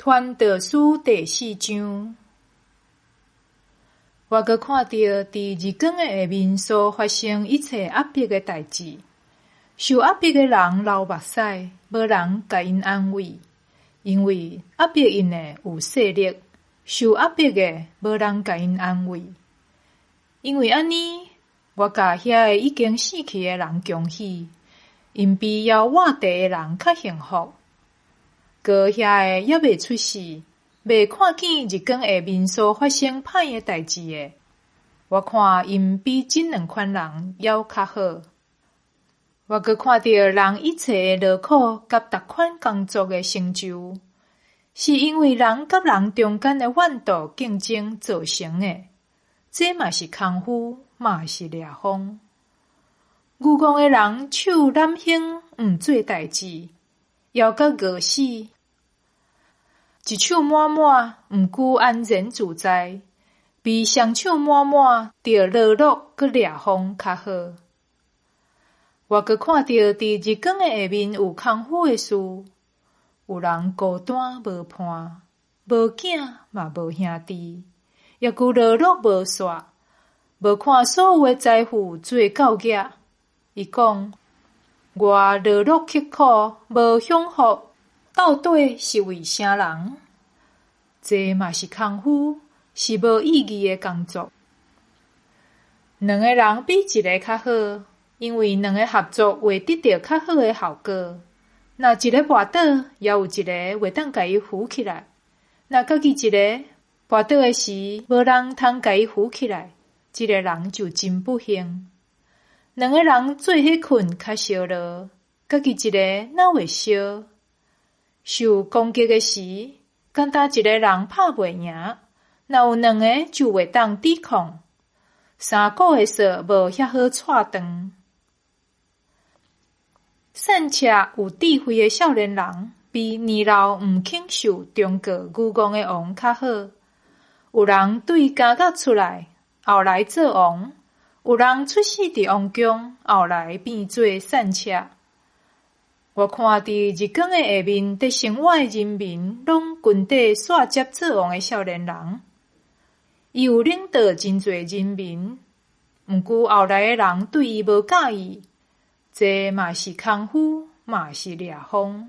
傳道書第四章。我閣看著佇日光的下面所發生一切壓迫的代誌。受壓迫的人流目屎，無人共𪜶安慰，因為壓迫𪜶的有勢力，受壓迫的無人共𪜶安慰。因為按呢，我共遐个已經死去的人恭喜，𪜶比猶活著的人較幸福。閣遐个猶未出世，未看見日光下面所發生歹的代誌的，我看𪜶比這兩款人猶較好。我閣看著人一切的勞苦佮逐款工作的成就，是因為人佮人中間的怨妒競爭造成的。這嘛是空虛，嘛是掠風。愚戇的人手濫興，毋做代誌，枵甲餓死。一手滿滿，毋過安然自在，比雙手滿滿著勞碌閣掠風較好。我閣看著佇日光的下面有空虛的事，有人孤單無伴，無囝嘛無兄弟，猶閣勞碌無煞，無看所有的財富做夠額。伊講：我勞碌刻苦，無享福，到底是為啥人？這嘛是空虛，是無意義的工作。兩个人比一个較好，因為兩个合作會得著較好的效果。若一个跋倒，猶有一个會當共伊扶起來；若家己一个跋倒的時，無人通共伊扶起來，這个人就真不幸。兩个人做伙睏較燒熱，家己一个哪會燒？受攻擊的時，干焦一个人拍袂贏，若有兩个就會當抵抗。衫褲的索無遐好掣斷。散赤有智慧的少年人，比年老毋肯受忠告愚戇的王較好。有人對監獄出來，後來做王；有人出世佇王宮，後來變做散赤。我看佇日光的下面佇生活的人民，攏跟綴煞接做王的少年人。伊有領導真濟人民，毋過後來的人對伊無佮意。這嘛是空虛，嘛是掠風。